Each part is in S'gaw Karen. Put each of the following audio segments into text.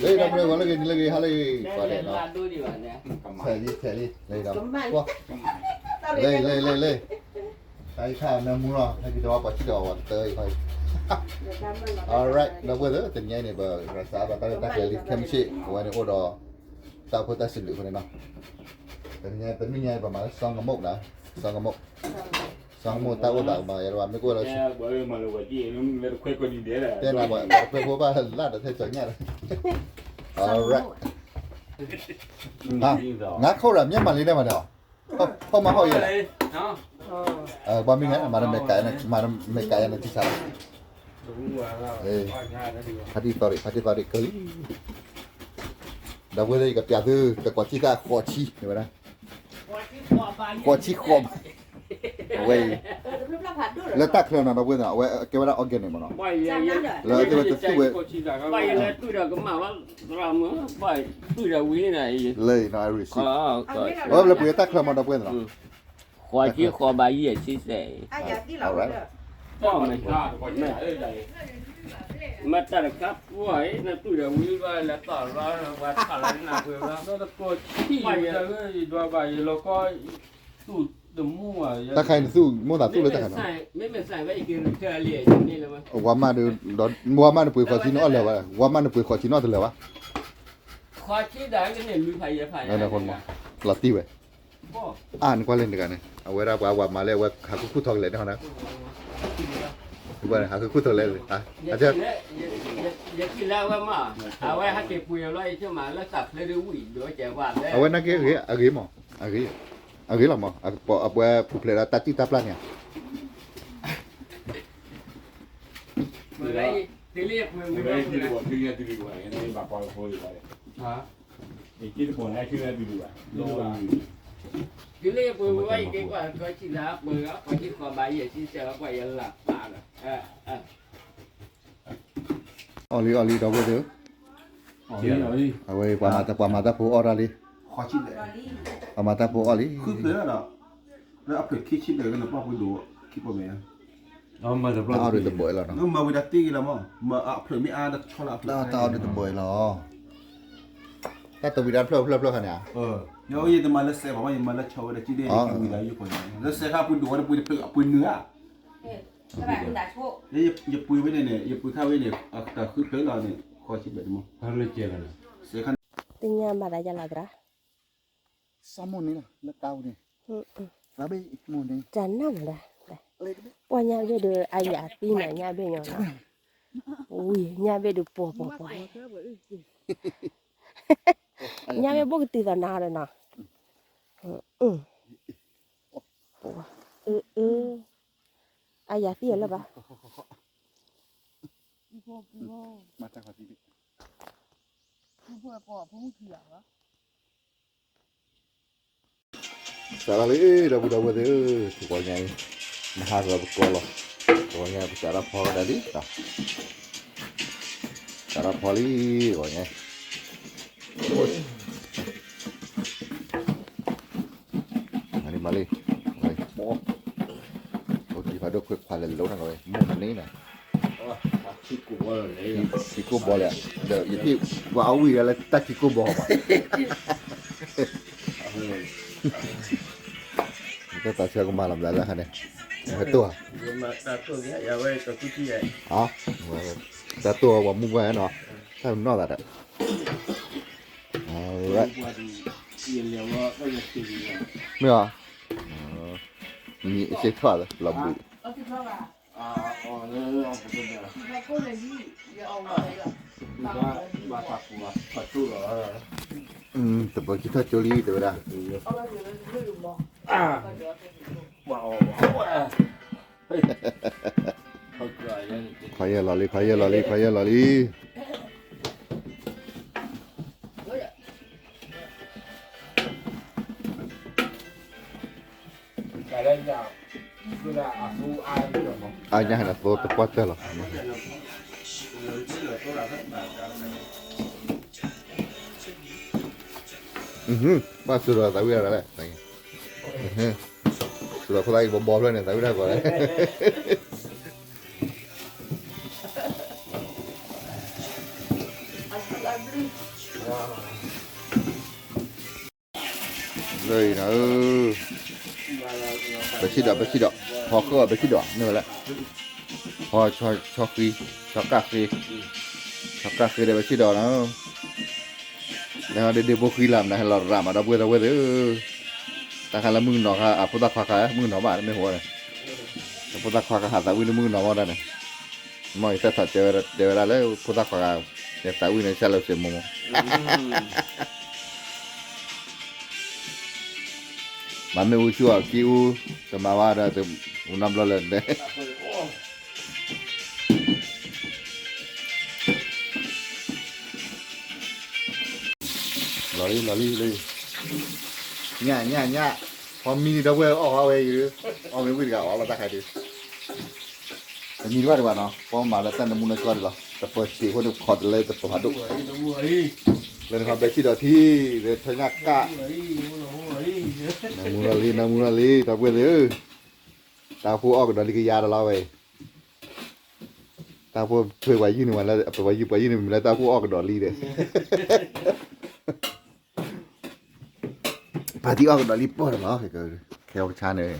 လၢဒီပုၢ်ဝဲၢ်လၢဂ့ၤ နလၢဂ့ၤ ဟါလၢဂ့ၤ ပှၤလဲၣ်နီၤ, ဆဲးလံ ဆဲးလံ လၢဒီး လၢ လၢ လၢ လၢ တၢ်အံၤခါနၢမူလီၤ ဟဲက့ၤဒီးပှၤထံၣ်ဒီးဝဲတတၢ်အံၤခါအံၤ alright ဒီပုၢ်ဝဲၢ်သ့ၣ် တနံၤအံၤန့ၣ် ပရၤစးဘၣ်တၢ်ရဲၣ်တၢ်ကျဲၤလံ ခဲမုၢ်ဆ့ၣ် အဝဲန့ၣ်အိၣ်ဒီး တၢ်အိၣ်ဖှိၣ်တၢ်စံးဘျုးအဃိန့ၣ်နီၤ, တနံၤညါ တနံၤညါအံၤ ပမၤလၢ စီၤကမူးနီၤ, စီၤကမူး စီၤကမူးတၢ်အိၣ်သးကမၤယဲတဘၣ် မ့ၢ်ကအိၣ်လၢ တဲနၤပှၤတခွဲဖိဘၣ်လၢ်ဒီးထဲစီၤညၣ်ဒီး alright ငါခိၣ်ရၤ မျက်မှန်လေးနဲ့ မၤဒီး ဟုတ်မဟုတ်ရလဲ ဘာမင်းလဲ မၤရမဲကဲ မၤရမဲကဲ နထီဆါ ဖါတံၢ်သီရံၣ် ဖါတံၢ်သီရံၣ် ကလံၤ ဒီပုၢ်ဝဲၢ်သ့ၣ် ယကပြသု တကွၢ်ထံၣ်သၣ်ဃိးဆံ ဝဲဒၣ် ဃိးဆံဃိးဘး အဝဲအံၤ လၢတၢ်ချၢနီၤ ဒီပုၢ်ဝဲၢ်သ့ၣ် အဝဲကဲဝဲဒၣ် organic မ့ၢ်နီၤ လၢအဝဲသ့ၣ်ဝဲတသူဝဲ ဘၣ်ယလဲၤတွံၢ်ဒီးကမၣ်ဘၣ် သရၣ်မုၣ် ဘၣ်တွံၢ်ဒီးဝံၤန့ၣ် လၢအံၤနီၤ အ receipt အဝဲလၢပှ့ၤတၢ်ချၢမ့ၢ်ဒီပုၢ်ဝဲၢ်သ့ၣ်နီၤ ဃိးဆံဃိးဘးယဲၢ်ဆံစဲး alright မ့ၢ်တၢ်တခါပှၢ်အံၤ နတူၢ်ဒီးဝံၤဘၣ်လဲၤသီၣ်လီၤ ပှၤထီၣ်လီၤနၢ်ပှဲၤဘၣ် တၢ်ခါအံၤနသူၣ်မိၢ်သးသူၣ်လၢတၢ်ခါနီၤ ဝါမၢ်ဒီး ဝါမၢ်နပှ့ၤဃိးဆံနအီၣ်လၢၤဘၣ် ဝါမၢ်နပှ့ၤဃိးဆံနအီၣ်တလၢၤဘၣ် လီၤတံၢ်ဝဲ အါ နကွၢ်လၢနတဂၤန့ၣ် အဝဲဒၣ်ပှၤဝါမၢ်လၢအဝဲဟးဃုခူၣ်ထီၣ်ကလဲာ်န့ၣ်ဟီ ဟးဃုခူၣ်ထီၣ်ကလဲာ် ယထံၣ်လၢအဝဲမး အဝဲဟဲက့ၤပှ့ၤလီၤ ယဆိကမိၣ်လၢသးဖျၢၣ်ဒ်ဝံၤဒိးကဲပှၤ အဝဲနာ်က့ အဂ့ၤမး အဂ့ၤ အဂ့ၤလီၤမး အပှၤပှဲၤဖူဖျဲးဒီးတၢ်စံၣ်တၢ်ပျၢ်န့ၣ် အီၣ်လံ အီၣ်လံ ဒီပုၢ်ဝဲၢ်သ့ၣ်ဧၢ, အဝဲ ပှၤမၤတၢ်ဖိအီၣ်တၢ်လံ, ပှၤမၤတၢ်ဖိအီၣ်လံ, တၢ်အီၣ်ဒုးတဘိအလီၤ, တၢ်တဝံၤတၢ်ဖျၢၣ်ဖျၢၣ်ဖျၢၣ်ခါန့ၣ်ဧါ, ယမၤလၢစဲးဘၣ် ယမၤလၢဆီဝဲဒၣ်ကံဒဲး ယဝံၤဒီးယုၢ်ဃီန့ၣ် လၢစဲးခါပှ့ၤဒိၣ်ဝဲဒၣ်ပှ့ၤတဖျၢၣ်ပှ့ၤနုာ်ဧါ ယပှ့ၤဝဲန့ၣ်န့ၣ် ယပှ့ၤခါဝဲန့ၣ် အတၢ်ဃုဖျၢၣ်လီၤန့ၣ် ဃီဆံဘျဲၣ်တမီၢ်, သ့ၣ်ညါမၤသးယလီၤသရၣ်, စီၤမိၢ်န့ၣ်လီၤ လၢတၢ်အိၣ်န့ၣ်, တၢ်နၢ်မးဒၣ်, ပှၤညါဘ့ၣ်ဒီး အယၤသံနၤညါဘ့ၣ်ညီနီၤ, ဝံၤညါဘ့ၣ်ဒီးပှီၤပှီၤပှီၤ, ညါဘ့ၣ်ဘိၣ်ကတုၤသးနၤဒီးနီၤ, အၢ အၢ အယၤသံအလၢဘၣ်, စးထီၣ်လံ ဒီပုၢ်ဒီဝဲၢ်သ့ၣ်ဧၢ, တဂီၤညါအံၤ နဟးဂီၤပကီၢ်လီၤ, တဂီၤညါပစးထီၣ်ဖီကဒါလံ, စးထီၣ်ဖီလံ တဂီၤညါ မၤလံ မၤလံ, အိၣ်ကံဖးဒိၣ်ခွဲးခွါလဲၤလိၤနၤဝဲ မိၢ်မန့ၣ်နၤ, ထံကိၢ်ဘီလဲၣ်, ဒီးယထံၣ်ပှၤအီၣ်ဝံၣ်ဒၣ်လၢတၢ်ထံကိၢ်ဘီဘၣ်, တၢ်သးဆၢကမၤလီၤဘျးလၢခါန့ၣ်, ဟဲတိၢ်ဧါ, တၢ်တိၢ်ဝဲပှၤမူကွၢ်နီၤ, တၢ်နီၢ်သးဒီး, မ့ၢ်ဧါ, မ့ၢ်အစ့ထွၣ်လီၤဘုး တဘၢခံထီၣ်ကၠိလံ တဲဝဲဒၣ်, ခွါယဲၢ်လီၤလံ ခွါယဲၢ်လီၤလံ ခွါယဲၢ်လီၤလံ. အါညါဟဲလီၤသိတပှၢ်တၢၢ်လီၤ. ဘၣ်စူၤဒီးသးဝံၣ်အါလဲၣ်, စူၤ ဖိသၣ်အံၤဘီဘီဖျၢၣ်န့ၣ် သးဝံၣ်တၢ်ကီးလဲၣ်. လၢအံၤနၤဧၢ, ပဆံးဒီး ပဆံးဒီး, ဟီၣ်ဃုအီၤ ပဆံးဒီး မ့ၢ်ဝဲလဲၣ်, ဟီၣ်ဆီဃံ, ဆီကၣ်ဃံ, ဆီကၣ်ဃံဒီး ပဆံးဒီးနၤဧၢ. လၢဒ့ဒ့ဖိဃံလၤမနုၤ ဟဲလီၤရၤမး ဒီပုၢ်ဝဲၢ်သ့ၣ်ဧၢ, တၢ်ခါလၢမုၣ်ကနီၤခါ အဖိသၣ်ခွါခါ မုၣ်ကနီၤဘၣ် မ့ၢ်ဟိဝဲန့ၣ်, အဖိသၣ်ခွါခါ ဟးသးဝံၣ်လၢမုၣ်ကနီၤမီၢ်တၢ်န့ၣ်, မ်ယတၢ်ထီၣ်တဲဝဲဒၣ်လၢဖိသၣ်ခွါခါ ယသးဝံၣ်န့ၣ် ဆၢလၢစ့မိၢ်မိၢ် မၤမ့ၣ်အူဆူၣ်အီၤ ကံအူ, တမၤဘၣ်ဒီး တအူနီတဘျီလၢၤဒဲး. လီၤလံ လီၤလံ လံ, ညၣ် ညၣ် ညၣ်, ဖီမံဒီပုၢ်ဝဲၢ်အီၣ်ဃီဝဲအံၤ, အီၣ်မ့ၢ်ဝံၣ်တဂၤအီၣ်လီၤတၢ်ခါဒုး, တမံတဘၣ်တဘၣ်နီၤ, ပီမၤလၢတၢ်နမူနကီၢ်ဒံးလီၤ, တပၢၤစံးအဃိန့ၣ် ခီတလၢတပၢၤဖးဒိၣ်, လၢနခီဘဲဆံၣ်ဒီးထံ, လၢဆီညၣ်ကၣ်, နမူထီၣ်လံ နမူထီၣ်လံ ဒီပုၢ်ဝဲၢ်သ့ၣ်ဧၢ, တၢ်အိၣ်ဖှိၣ်အီၣ်ကဒီးလံကယၤဒီးလီၤဝဲအံၤ တၢ်ဖိထွဲပှၤယုၢ်န့ၢ်ဝဲလၢ ပှၤယုၢ်ပှၤယုၢ်န့ၢ်မ့ၢ်လၢတၢ်အိၣ်ဖှိၣ်အီၣ်ကဒီးလံဒီး, ဖါတံၢ်အီၣ်ကဒီးလံပၢၢ်ဒီးလီၤ, ခဲအံၤန့ၣ်,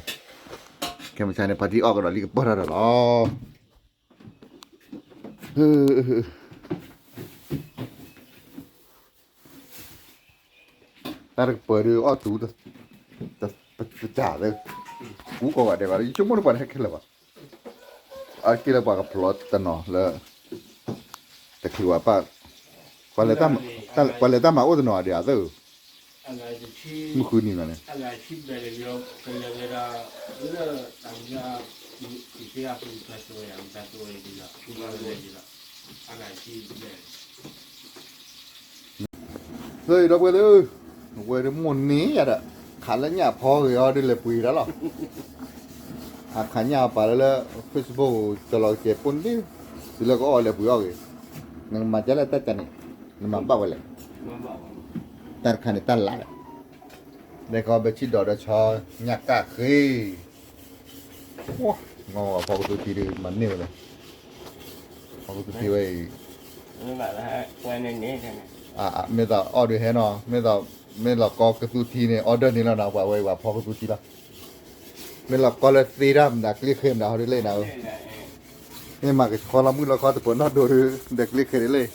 ခဲမုၢ်ဆါန့ၣ် ဖါတံၢ်အီၣ်ကဒီးလံကပၢၢ်ထီၣ်ဒီးလီၤ. တၢ်တကပၢၤဒုးအီၣ်တူၤ, တစၢ်သၢ, ကူကီးဘၣ်ဒဲးဘၣ် ယဆိကမိၣ်န့ၣ်ပှၤတဟဲခဲလၢာ်ဘၣ်, အက့လၢပှၤကဖျိးတနီၤလၢ တချုးဝဲပၢ်, ပှၤလဲၤတၢ်မၤအိၣ်တနီၤဒံးအသၢ, မုၢ်ဃုနံၤလီၤန့ၣ်, လၢအံၤဒီပုၢ်ဝဲၢ်သ့ၣ်ဧၢ, ဝဲဒၣ်မိၢ်န့ၢ်ယၤဒီး ခးလၢညၣ်ဖီဂ့ၤအီၤဒ်လဲၣ်ပှ့ၤတၢ်လီၤ, အခးညၣ်ပာ်လၢလၢ Facebook ကၠီလီၤကဲးပိၢ်န့ၣ်, တုၤလၢကအီၣ်လဲၤပှ့ၤအီၣ်ဂ့ၤ, နကမၤကဲလၢတၢ်ကန့ၣ်, နမၤဘၣ်ဝဲလဲၣ်, တၢ်တခါန့ၣ်တၢ်လၢ်ဒီး ဒ်ခီဘဲဆံၣ်ဒီးဒီးဆီညၣ်ကၣ်ဃ့, အဖီကသူထံဒုးမၤန့ၢ်ဝဲလဲၣ်, ဖီကသူထံဝဲအံၤ, မ့ၢ်သးအီၣ်ဒုးဟဲနီၤ, မ့ၢ်သး, မ့ၢ်လီၤကီကသူထံန့ၣ် order န့ၣ်လီၤနီၤ, ပှၤဝဲအံၤပှၤဖီကသူထံလီၤ, မ့ၢ်လီၤကီလၢသ့တၢ်မတၤကျ့ၣ်ဃ့မတၤဟီဒုးလဲၣ်နၤဧၢ, မ့ၢ်မၤကဆှီလီၤမုၢ်လီၤခီတပၢၤနီၣ်ဒိၣ်ဒုး ဒီးကျ့ၣ်ဃ့ဒ်လဲၣ်,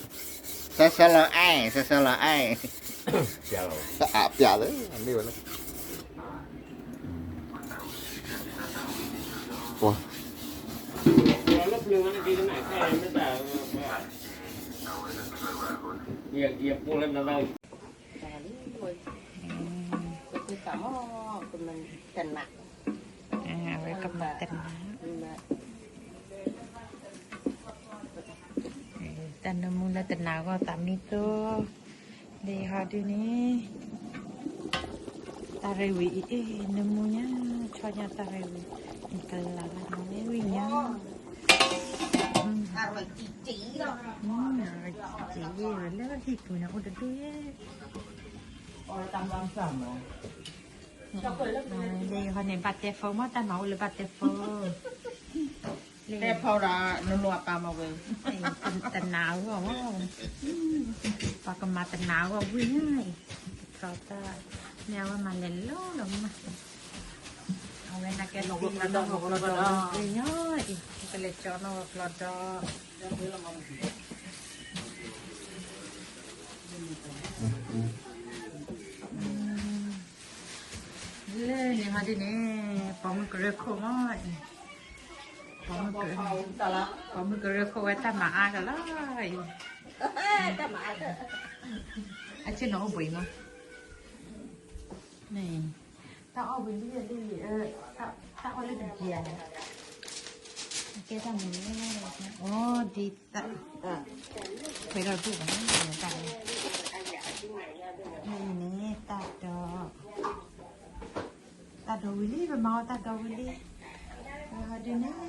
စၢ်စၢ်လီၤအဲၣ် စၢ်စၢ်လီၤအဲၣ်, အပျးသၢ, န့ၢ်ဝဲလဲၣ် ပှၤ, အဝဲကမၤတနၤ, တၢ်နၢမူလၢတနၤအဂီၢ်သးမံသိ, လၢဟီဒုန့ၣ် တၢ်ရ့ဝံၤအံၤ နၢမူညါ, ဆီညါတၢ်ရ့ဝံၤ, နကလၤလၢမ့ၢ်ဝံၤညါ, အရ့ဝံၤလၢဟံၣ်ပူၤန့ၣ် အိၣ်တဒူၣ်ယဲ, လၢဟီန့ၣ် ဘၣ်တဲဖိမ့ၢ်တၢ်မၤအိၣ်လၢဘၣ်တဲဖိ တဲဖီဒီး နနူအပၢ်မ့ၢ်ဝဲ, တနၤအဂီၢ်, ပှၤကမၤတနၤအဂီၢ်ဝံၤညါအံၤ, ကထီၣ်တၢ်, မ့ၢ်အဝဲမၤလဲၤလီၤလီၤမး, အဝဲနာ်က့သံလီၤနီၢ်ဂီၤကျီဒီးဝံၤညါအံၤ, ကလဲၤကၠီနီၢ်ဂီၤကျီဒီး လၢန့ၣ်ဟီဒ်န့ၣ်, ပိာ်မုၣ်ကရၢခိၣ်မ့ၢ်အံၤ, ပိာ်မုၣ်ကရၢ, ပိာ်မုၣ်ကရၢခိၣ်ဝဲတၢ်မၤအါကလီၤအံၤ, အဆ့ၣ်နီၤအိၣ်ဘှံးမး, န့ၣ်, တၢ်အီၣ်ဝံၤလံလံလံ, တၢ်အီၣ်လၢတဘျီန့ၣ်, ကဲတၢ်မၤလီၤ, အိၣ်ဒ်တၢ်, ခွဲးထီၣ်တဘူၣ်ဘၣ်, တၢ်, န့ၣ် တၢ်ဒီး, တၢ်ဒီဝံၤလံ ပမၤအီၣ်တၢ်ဒီဝံၤလံ, ဟီဒ်န့ၣ်,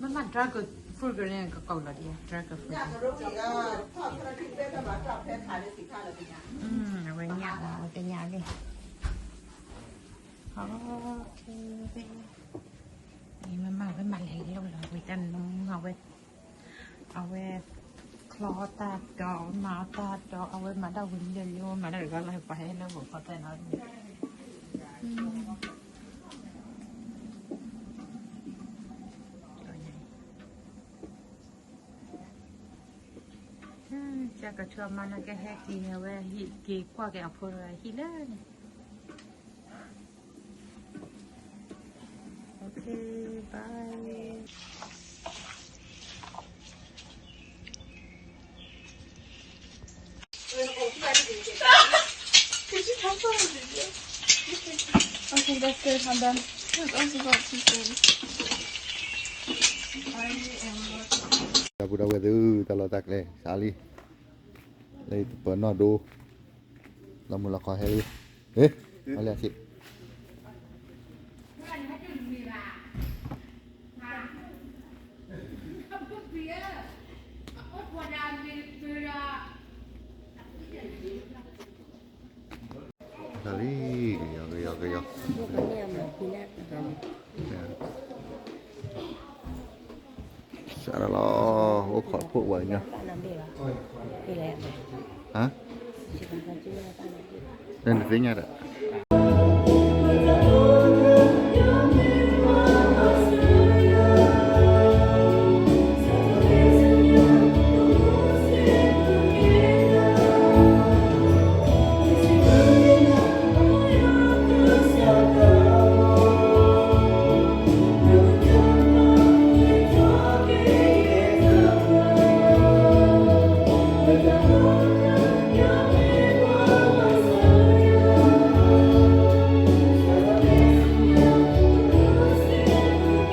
မ့မ့ၢ် dragon fruit န့ၣ် ကကိးလီၤဒံး dragon fruit, အဝဲညၣ်အီၤ အဝဲတညၣ်လံ, ဟီ မ့ၢ်မၤဝဲမၤလဲၤလီၤလီၤ ဝံၤတၢ်နုာ်ဝဲ, အဝဲ ချီတၢ်ဒီး မၤတၢ်ဒီး အဝဲမၤတၢ်ဝံၤလၢလၢ မၤတၢ်တဂီၤလၢပှၤဟဲလၢဂီၤခီတၢ်နီၤ ကကဆူအမါန့ၣ်ကဟဲက့ၤဝဲ ဟံၣ်က့ၤကွၢ်က့ၤအဖိတဂၤဟံၣ်လၢန့ၣ် Okay, bye. Okay, that's good. I'm done. Let's also go upstairs. ဒီပုၢ်ဒီဝဲၢ်သ့ၣ် တၢ်လီၢ်တၢ်ကျဲစးလံ, လၢတပၢၤနီၢ်ဒိ, လီၤမုၢ်လီၤခီဟဲလံ, ဟ့ၣ်, အလၢအဆံး လီၤလံ, ကယီကယီကယီ, စးထီၣ်လီၤ, အိၣ်ခိးဖှိၣ်ဝဲညီ, ဟါ, တသ့ၣ်ညါဒီး ပှၤန့ၣ်လီၤ, တၢ်ဟဲလီၤဝဲဒီးပှၤလၢတၢ်စံးထီၣ်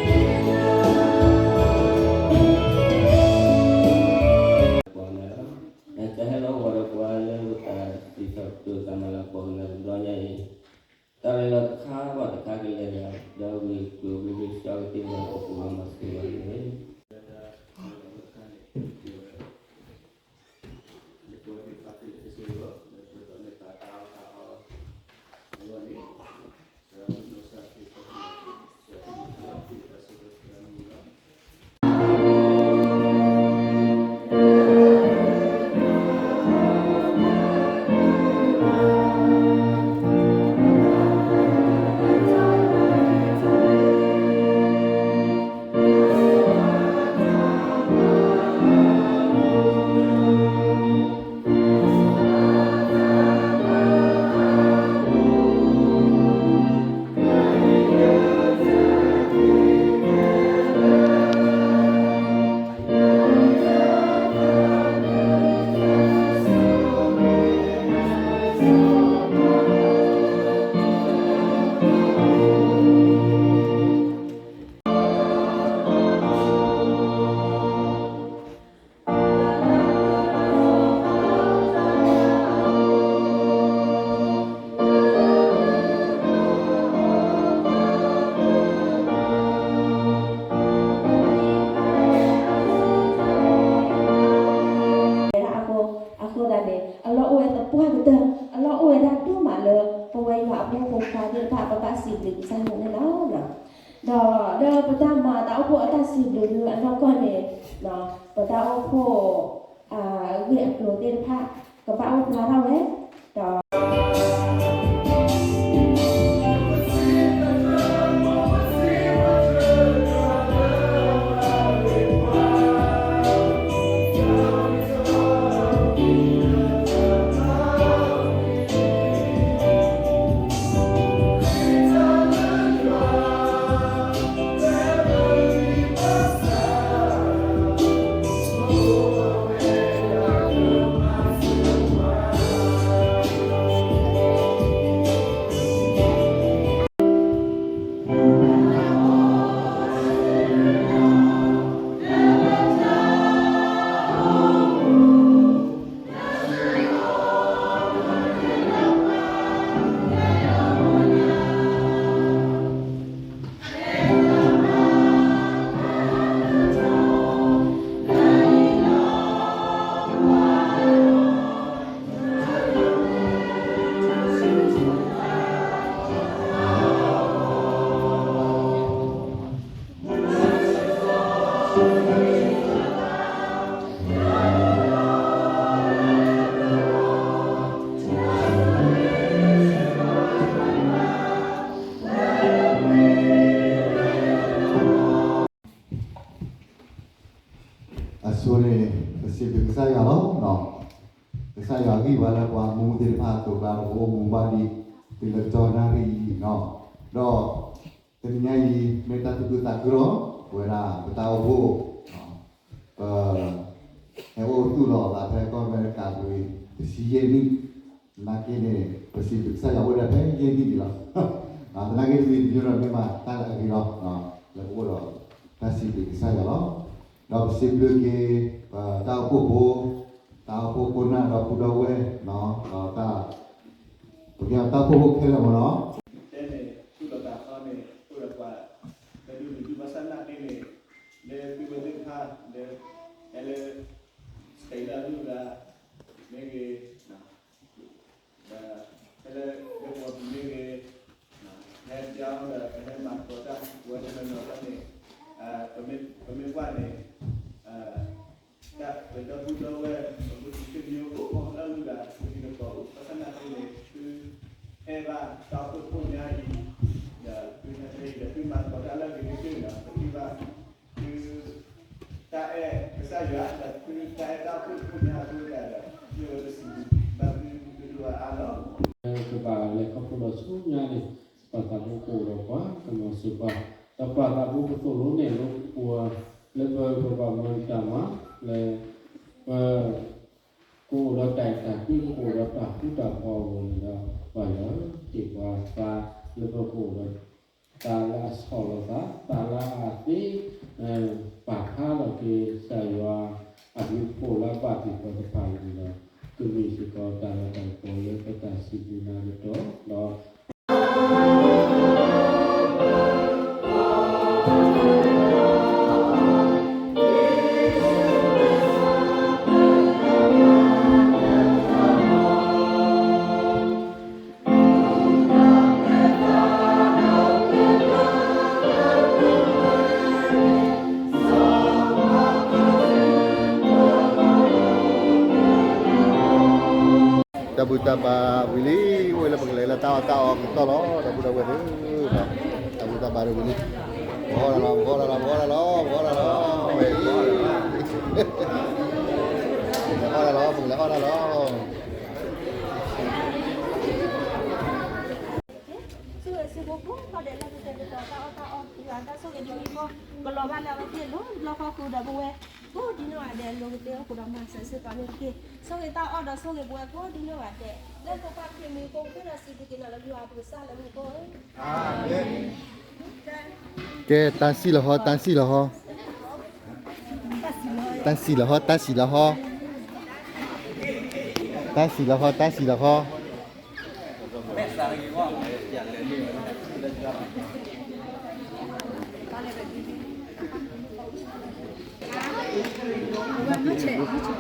ပတြၢၤတၢ်မၤလၤကပီၤက့ၤတဘျီညါအံၤ, တၢ်ရဲၣ်လီၤတခါဘၣ်တခါကလဲၤလၢ ဒီးဂ့ၢ်ကျိၤဂ့ၢ်ဂ့ၢ်စှၤကသ့ၣ်လီၤ ပပူၤလီၤမၤစၢၤဘၣ်န့ၣ် အဃိသတးန့ၣ် အလီၢ်အိၣ်ဝဲသပှၢ်ကတၢၢ် အလီၢ်အိၣ်ဝဲဒၣ်ဒိၣ်မးလၢ ပဝဲယွၤအဖိမုၣ်ဖိခွါသ့ၣ်တဖၣ် ပဘၣ်စံးဘျုးကစၢ်ယွၤန့ၣ်လီၤ. ဒီးလၢပတၢ်မၤတၢ်အိၣ်ဖှိၣ်အတၢ်စံးဘျုးလၢအနီၢ်ကီၢ်န့ၣ် ပတၢ်အိၣ်ဖှိၣ် အဂ့ၢ်အကျိၤသ့ၣ်တဖၣ် ကဘၣ်အိၣ်ဖျါထီၣ်ဝဲ ဒီး ကစၢ်ယွၤဂံၢ်ဘါလၢပှၤမူသ့ၣ်တဖၣ်အသိး ပှၤအိၣ်မူဘၣ်ဒံး တုၤလၢကတီၢ်နၣ်ရံၣ်အံၤနီၤ. ဒီး တနံၤညါအံၤ မ့ၢ်တၢ်သူၣ်ခုသးခုလီၤ. ပဝဲဒၣ်ပတၢ်အိၣ်ဖှိၣ် ပ ဟဲအိၣ်သူၣ်လီၤအသးဖဲကီၢ်အမဲရကၤပူၤ တဆံယဲၢ်နံၣ်, နာ်က့န့ၣ် ပစံးဘျုးကစၢ်ယွၤအိၣ်ဒီးဖဲယဲၢ်နံၣ်ဒံးလီၤ. သနာ်က့တမံၤတမံၤဒီးမ့ၢ်မးတၢ်လၢအဂ့ၤလီၤ, လၢပအိၣ်ဒီးတၢ်စံးဘျုးကစၢ်ယွၤလီၤ. ဒီးပစံးဘျုးက့ၤ ပတၢ်အိၣ်ဖှိၣ်ဖိ, တၢ်အိၣ်ဖှိၣ်ခိၣ်နၢ်ဒီပုၢ်ဒီဝဲၢ်, ဒီးတၢ် ပကဲတၢ်အိၣ်ဖှိၣ်ဖိခဲလၢာ်မ့ၢ်နီၤ. တဲန့ၣ် သူၣ်လီၤသးသီန့ၣ် အိၣ်ဒီးပှၤ လၢဒူၣ်ဒူၣ်ဘၣ်ဆၣ်နာ်က့န့ၣ် လၢသုဝဲသ့ၣ်တဖၣ်လၢ ဟဲလၢ state လၢအဒူၣ်အဂၤ မ့ၢ်ဂ့ၤ, ဒီး ဟဲလၢ လၢပှၤပူၤမ့ၢ်ဂ့ၤ, ဟဲကၠီဒီး ပဟဲမၤသကိးတၢ် ဝဲတနီၤနီၤန့ၣ် ပမ့ၢ်ကွၢ်န့ၣ် တၢ်ပဒီပုၢ်ဒီဝဲၢ် ပမ့ၢ်သုးခိၣ်ညိအိၣ်လၢအဂုၤအဂၤ သုတကီၢ်အိၣ် ဘၣ်ဆၣ်နာ်က့န့ၣ် သုအဲၣ်ဘၣ်တၢ်အိၣ်ဖှိၣ်ဖိညါအံၤ ဒီးသုဟဲဖဲအံၤဒီး သုမၤသကိးတၢ်လၢအဂ့ၤကတၢၢ်ဒီး ပထံၣ်ဘၣ် သုတၢ်အဲၣ်ကစၢ်ယွၤ ဒီးသုတၢ်အဲၣ်တၢ်အိၣ်ဖှိၣ်ဖိညါအဃိသတးဒီး မ့ၢ်ဝဲပစံးဘျုးဘၣ်သုဒိၣ်ဒိၣ်အါအါလီၤ. ကဘၣ်လဲၤခီဖျိလီၤဆူညါန့ၣ် ပှၤသးဘိကအိၣ်ဒီးပှၤ ကမၤစၢၤပှၤ ဒီးပှၤသးဘိကသိၣ်လိနဲၣ်လိပှၤ လၢပကဘၣ်မၤတၢ်မၤ လၢပ ကအိၣ်ဒီးတၢ်အဲၣ်တၢ်ကွံ ကအိၣ်ဒီးတၢ်ဃူတၢ်ဖိးအဂီၢ်န့ၣ်ဒီး ပှၤလၢတ့ၢ်ပှၤသး လၢပကအိၣ်ဒီး သးလၢအဆီၣ်လီၤသး သးလၢအသ့ ပာ်ဖျါထီၣ်က့ၤကစၢ်ယွၤအဘျုးအဖှိၣ်လၢအဘၣ်သ့ၣ်တဖၣ်န့ၣ်ဒီး ကမ့ၢ်စ့ၢ်ကီးတၢ်လၤတၢ်ကပီၤလၢပတၢ်စံးဘျုးနၤကတီၢ်ဒီး တၢ်ဘူၣ်တၢ်ဘါဝံၤလံ, အိၣ်လၢပကလဲၤလၢတၢ်အီၣ်တၢ်အီကတီၢ်လီၤ. ဒီပုၢ်ဒီဝဲၢ်သ့ၣ်, တၢ်ဘူၣ်တၢ်ဘါဝံၤလံ, ပကအီၣ်တၢ်လီၤ, ပကအီၣ်တၢ်လီၤ, ပကအီၣ်တၢ်လီၤ, ပကအီၣ်တၢ်လီၤ, ပကလဲၤအီၣ်တၢ်လီၤ, ပကလဲၤအီၣ်တၢ်လီၤ. ဆိၣ်ဂ့ၤစ့ၢ်ကီးကိးဂၤဒဲးလၢကတဲာ်ကတီၤတၢ်အီၣ်တၢ်အီ, တၢ်ဆိၣ်ဂ့ၤတမံၤဃီ, ကလီၤဘၣ်လၢအဝဲသ့ၣ်အလိၤ တဘျီဃီဃုာ်ဒီးပဝဲ ကိးဒံနီၢ်ဂၤဒဲး အလိၤကတၢၢ်ဃုာ်ဒီးမၤစၢၤစ့ၢ်ကီးန့ၣ်တက့ၢ်. ဆိၣ်ဂ့ၤတၢ်အီၣ်ဒီးဆိၣ်ဂ့ၤပဝဲကိးဒံနီၢ်ဂၤဒဲး လၢပပၢ်ခရံာ်မံၤ ပဃ့ဒီးစံးဘျုးက့ၤနၤလၢယွၤပကစၢ်လၢမူခိၣ်. ကဲ တၢ်စံၣ်လီၤဟီ, တၢ်စံၣ်လီၤဟီ, တၢ်စံၣ်လီၤဟီ, တၢ်စံၣ်လီၤဟီ, တၢ်စံၣ်လီၤဟီ, တၢ်စံၣ်လီၤဟီ.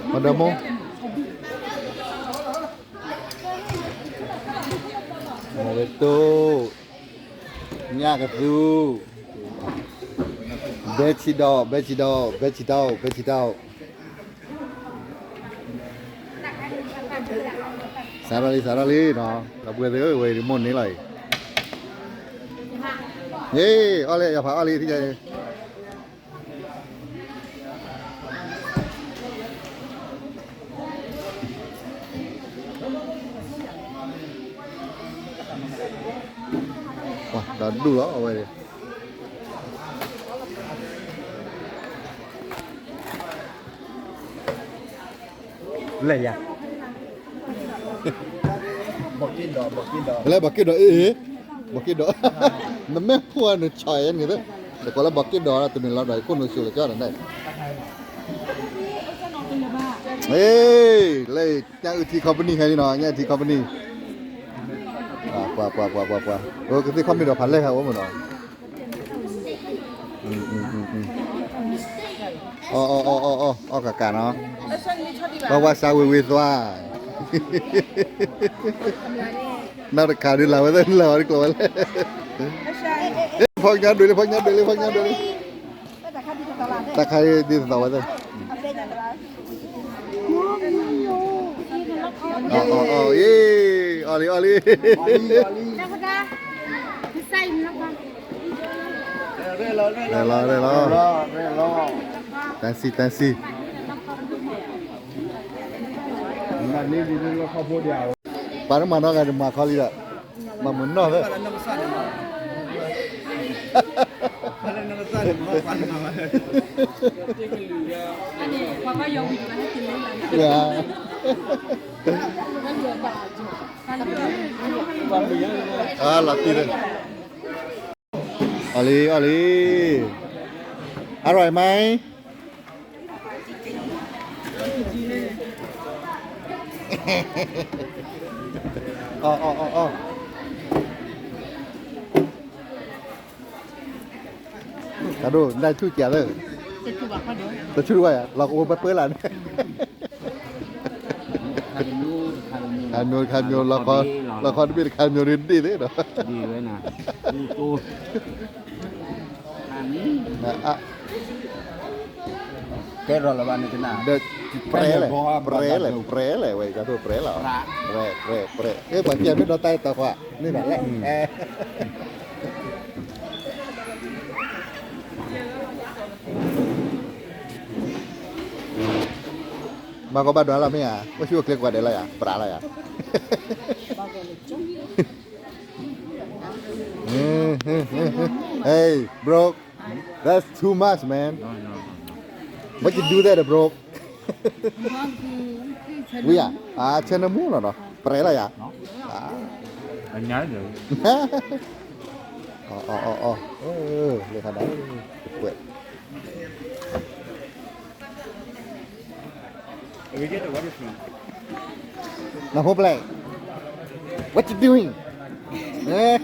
မဒီမါ, မဝဲတိၢ်, ညၣ်ကသူ, ဘဲဆံဒီး, ဘဲဆံဒီး, ဘဲဆံတၢ်, ဘဲဆံတၢ်. စးထီၣ်လံ, စးထီၣ်လံနီၤ, ဒီပုၢ်ဝဲၢ်သ့ၣ်ဧၢ, ဝဲအံၤတမိၢ်န့ၣ်လီၤအံၤ. ဟ့ၣ်, အီၣ်လံ, ယဖးအီၣ်လံ, ထံၣ်ညါအံၤ. ပှၤဒီးဒူၣ်လီၤ အဝဲန့ၣ်. လဲၣ်ယၤ, လဲၣ်ဘီးက့ၣ်ဒီး, အ့ၣ်, ဘီးက့ၣ်ဒီး, နမ့ၢ်ဖှိၣ်နဆီၣ်အံၤန့ၣ်, တကိးလၢဘီးက့ၣ်ဒီး တမ့ၢ်လီၤဒီးခိၣ်နူာ်စိၤလၢကၠီၣ်န့ၣ်, အ့ၣ်, လၢညၣ်အုၣ်ထံ company ဟဲလံနီၤ, ညၣ်အုၣ်ထံ company. ပှၤ, ပှၤ, ပှၤ, ပှၤ, ပှၤ, အိၣ်ကသ့ၣ်ခီမ့ၢ်ဒီးဖးလဲၢ်ဟဲအိၣ်မ့ၢ်နီၤ. အီၣ်, အီၣ်, အီၣ်, အီၣ်, အီၣ်ကးကးနီၤ, ဘၣ်ဝဲစါဝ့ၤဝ့ၤသွါ, နီၢ်တခါဒုးလၢဝဲသ့ၣ်လၢဝဲတကျိၤဝဲလဲၣ်, ဖီညါဒွံးလံ, ဖီညါဒွံးလံ, ဖီညါဒွံးလံ, တၢ်ခါဒ်သိးသးဝဲသ့ၣ်. အီၣ်, အီၣ်, အီၣ်, အီၣ်လံ, အီၣ်လံ. လဲၤလီၤ, လဲၤလီၤ, တၢ်စံၣ်, တၢ်စံၣ်. ပှၤတမၤနီၢ်ဂၤတမၤခီလံဒီး, မၤမုာ်နီၢ်သၢ, အီၣ်လီၤတံၢ်လၢ, အီၣ်လံ အီၣ်လံ, အါရၤမါ အီၣ်အီၣ်အီၣ်အီၣ်, ကဒိၣ် နၢ်ထူၣ်ကၢ်သၢ, တထူၣ်ဘၣ်ယၤ လီၤကအိၣ်ပၢပၢလၢ်န့ၣ်, ခါမျိုး ခါမျိုး လီၤခီတဘ့ၣ်တခါမျိုးဒ်ဒ်သ့ၣ်ဒီး, ကဲထီၣ်လၢၤဘၣ်န့ၣ်ကနၣ်, ပြဲလဲၣ် ပြဲလဲၣ် ပြဲလဲၣ် ဝဲကသိးပြဲလီၤ, ပြဲ ပြဲ ပြဲ ပှၤကဲမ့ၢ်ဒီးတၢ်အဲၣ်တီခွါန့ၣ်ဘၣ်လဲၣ်, မၤကီဘၣ်ဒွးလီၤမ့ၢ်ဧါ, အိၣ်ဆူၣ်အိၣ်ချ့ကွၢ်ဒဲးလီၤယၤ, ပြးလီၤယၤ, Hey, bro, that's too much, man. What you do there, bro? ဝံယၤ, အဆဲနမူလီၤနီၤ, ပြဲလီၤယၤ, အညါဒီး, အီ အီ အီ အီ လၢခါဒၣ်, ကွဲး Now, who play? What you doing? Eh?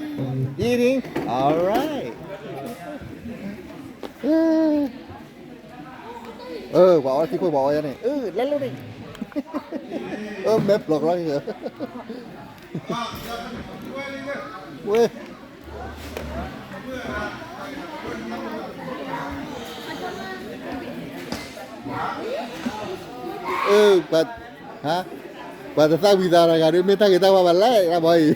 Eating? All right. ပှၤအီထံခိၣ်ပှၤအီယၤန့ၣ်, လဲၤလိာ်န့ၣ်, မဲာ်ဖျိးကျီန့ၣ်, ဝဲ ပှၤတသၣ်ဝံၤသးတဂၤဒီး မ့ၢ်တၢ်ဂ့ၤတၢ်ဝါဘၣ်လဲၣ် တၢ်ဘီအံ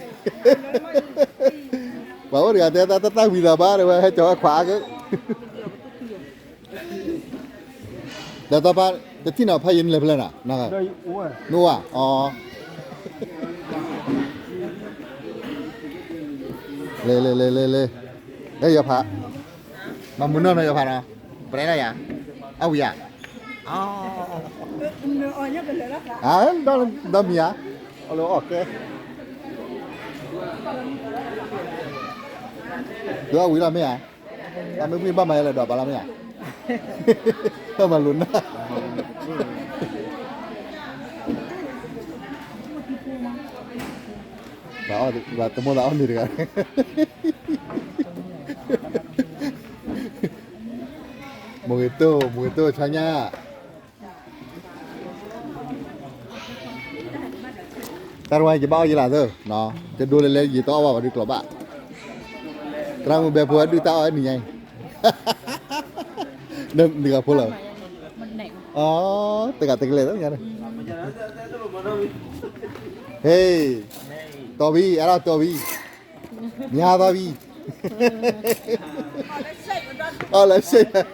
ၤ, ပှၤအိၣ်တဂၤတဲတၢ်တသၣ်ဝံၤသးဘၣ် တဲဝဲဟဲကၠီၤဝဲခွါက့ ဒီးတၢ်ဖါ တထံၣ်နီၤဖးယံာ်နလဲၤဖဲလဲၣ်နၤ, နအိၣ်ဧါ, အီ, လဲၤလဲၤလဲၤလဲၤလဲၤ, အဲ ယီၤဖး, မၤမုာ်နီၢ်နီၤ ယီၤဖးနီၤ, ပြဲလၢယၤ, အဝံၤဧါ, အီ, ဒီးမံၤဧါ, အီလၢအီၣ်ကဲ, ဒီးအဝံၤလီၤမ့ၢ်ဧါ အမ့ၢ်ဝံၣ်ဘၣ်မၤယလဲၣ်ဒီးပာ်လီၤမ့ၢ်ဧါ, တၢ်မၤလိာ်နၢ်, ပှၤတမိၣ်သးအီၣ်န့ၣ်တဂၤ, မူဂ့ၤတိၢ် မူဂ့ၤတိၢ် ဆါညါ တၢ်တဝါယဘၣ်အီၣ်ယလၢသၢ, တဒိလၢလဲၤယတအီၣ်ဘၣ်ဝဲဒုးကျိးဘၣ်, သရၣ်မုၣ်ဘဲဖိအဒုၣ်တၢ်အီၣ်နံၤညါအံၤ, နဂၤဖိလီၤ, အီ, တဂၤတကလဲာ်ညါ, ဟ့ၣ်, တီၢ်ဝံၤ အဲၣ်ဒိးတီၢ်ဝံၤ, မၤသီဝံၤ, အီၣ်လၢစ့ၢ်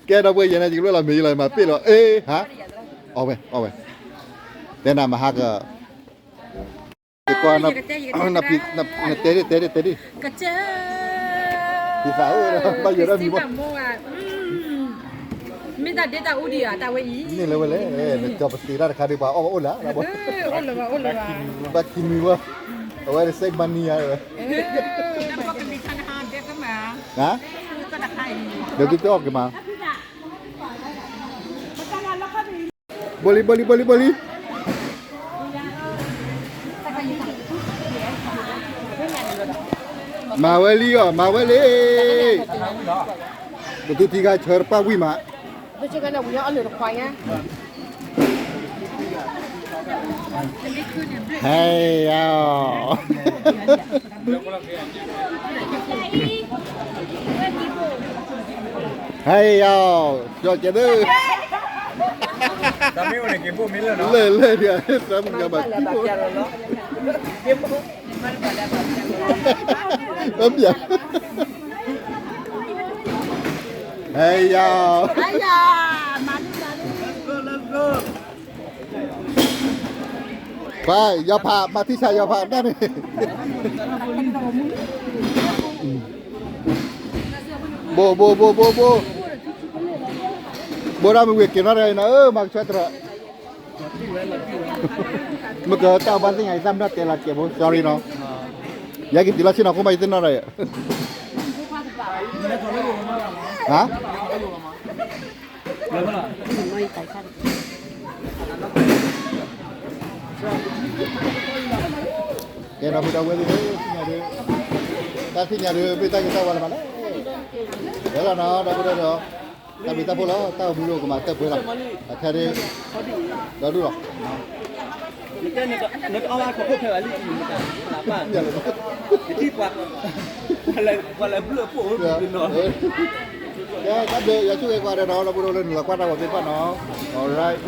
ကဲဒီပုၢ်ဝဲၢ်ယဲန့ၣ် ယကဘျၢလီၤမ့ၢ်ယလီၤမၤပ့ၢ်လီၤ အ့ ဟါ, အီၣ်ဝဲ အီၣ်ဝဲ, တဲနၤမဟါက, ယကွၢ်, နတဲဒၣ် တဲဒၣ် တဲဒၣ်, ဖံသးဧၢ, ဘၣ်ယိၣ်ဒၣ်မံၤဘၣ်, မ့ၢ်တၢ်ဒ့တၢ်အူဒံးဧါ တၢ်ဝဲအံၤ, န့ၣ်လၢဝဲလဲၣ်, နကၠီပတ့တၢ်တခါဒံး ပှၤအီၣ်ဘၣ်အိၣ်လၢ, အိၣ်လၢၤဘၣ် အိၣ်လၢၤဘၣ်, ဘၣ်ခံမံၤဘၣ်, အဝဲ save money ဧါ, ဝဲ ဒီးသုတအီၣ်က့ၤမး, ဘိလံ ဘိလံ ဘိလံ ဘိလံ, မၤဝဲလံအီၤ မၤဝဲလံ, ပသုထံဂၤဆၢတပၣ်ဝံၣ်မး, ဟဲယၤ ဟဲယၤ, ကၠီကဲဒၢ, လၢလၢဒၣ် တၢ်မုၢ်ကဘၣ်ကံၢ်ဖိ, တၢ်မုၢ်, ဟဲယၤ, ဟဲယၤ, မၤလံ မၤလံ, ပှၤ ယီၤဖး မၤထံဆးယီၤဖး တၢ်န့ၣ် ဘိ ဘိ ဘိ ဘိ ဘိ ဘိဒၣ်မ့ၢ်ဝံၤက့ၤနီၣ်တဂၤအံၤနီၤ အၢ မၤကဆှဲတရၢ မ့ၢ်ကတၢ်အီၣ်ဘၣ်သ့ၣ်ညါ ယသးမ့ၢ်နီၢ်တဲလီၤကဲးဖိ sorry နီၤ ယက့ၤတုၤလီၤဆ့ၣ်နီၤ ဃိမးယသ့ၣ်နီၣ်တဂၤအံၤ ဟါ ကဲ ဒီပုၢ်ဒီဝဲၢ်သ့ၣ်ဧၢ, တၢ်သ့ၣ်ညါဒီး မ့ၢ်တၢ်ဂ့ၤတၢ်ဝါလၢၤဘၣ်လဲၣ်, ဝဲလီၤနီၤ ဒီပုၢ်ဒီဝဲၢ်ဒီး တၢ်ဘျုးတၢ်ဖှိၣ်လီၤ တၢ်အိၣ်မူဒီးကမၤတၢ်ပှဲၤလီၤ, အခဲဒၣ် ဒီဒူၣ်လီၤ နတအီၣ်ဘၣ်ခိၣ်ဖဲဝဲလံ, နတအီၣ်ဘၣ်, ပှၤလဲၤဘျုးအပိာ်ဝဲပူၤနီၤ, ကဲ တၢ်ဘျုး ယွၤဆိၣ်ဂ့ၤကိးဂၤဒဲးနီၤ ဒီပုၢ်ဒီဝဲၢ်လၢနလီၤကွၢ်တၢ်ဂီၤသ့ၣ်တဖၣ်နီၤ, alright,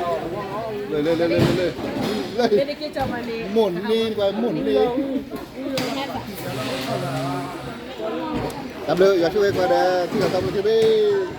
လၢ လၢ လၢ လၢ လၢ လၢ မိၢ်န့ၢ် ပှၤမိၢ်န့ၢ်, တၢ်ဘျုး ယွၤဆိၣ်ဂ့ၤကိးဂၤဒဲး ထံၣ်လိာ်သးဘျုးတဘ့ၣ်